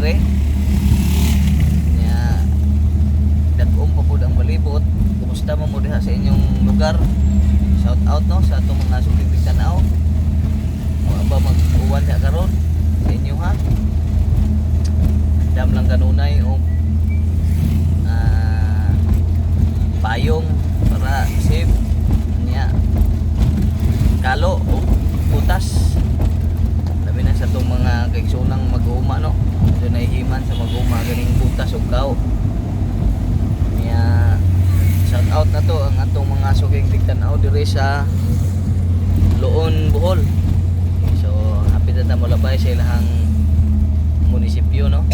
Are nya, dag-om pa pud ang balibot. Kumusta man mo diha sa inyong lugar? Shout out, no, sa atong mga suking tigtanaw. Wa ba mag-uwan diha karon sa inyo, ha? Dam lang kanunay og payong para safe niya, kalo o butas, labi na sa itong mga kaigsoonang mag-uuma, no? Doon nahihiman sa mag-uuma ganing butas ug kao niya. Shout out na to ang atong mga suking tigtan-aw diri sa Loon, Bohol. So hapit na ta molabay sa ilahang munisipyo, no?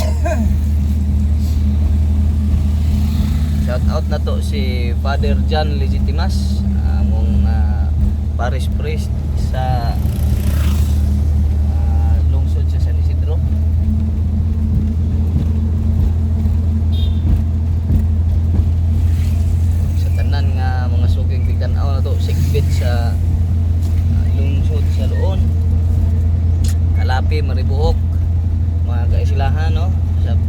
Shout out na to si Father John Legitimas, among parish priest sa lungsod sa San Isidro. Sa tanan nga mga suking tigtan-aw na to sigbit sa lungsod sa Loon, Kalapi, Maribuhok, mga kaisilahan, no, sa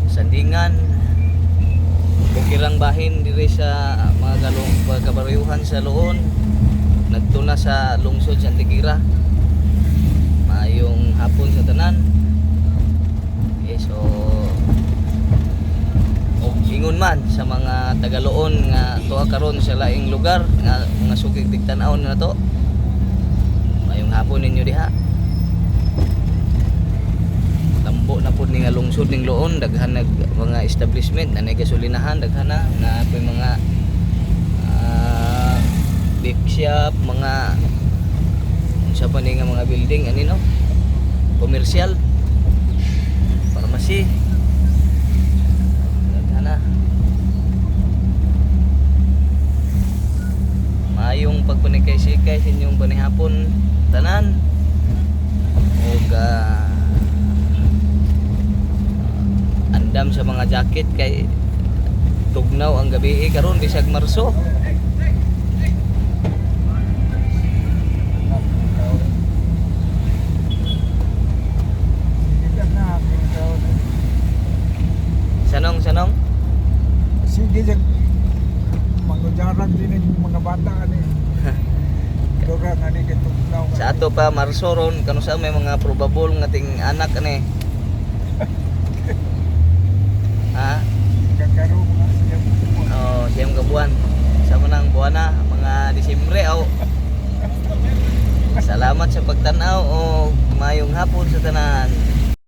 Sandingan, bukirang bahin diri sa mga galong mga kabaryuhan sa Loon, nagtuna sa lungsod sa Antiquera. Maayong hapon sa tanan. Okay, so og ingon man sa mga taga-Loon nga tuwa karon sa laing lugar nga mga sugig tigtan-aw na to, maayong hapon ninyo diha. Tambo na pud ni nga lungsod ning Loon, daghan nag mga establishment na gasolinahan, daghan na na po'y mga big shop, mga unsa pa ni nga mga building ani, no, komersyal, pharmacy, daghan na. Maayong pagpanikay-sikay sa inyong panihapon tanan ug andam sa mga jacket kay tugnaw ang gabi karon bisag Marso. Sanong sanong. Sige dyan, mangujarag din ang mga bata ani. Dura nga ni kitugnaw. Sa ato pa Marso ron, kano sa may mga probable nga ting anak ani, ha? Kakaro mga siya. Oh, siyam ka buwan. Sa manang buwan na, mga Disyembre aw. Salamat sa pagtanaw o maayong hapon sa tanan.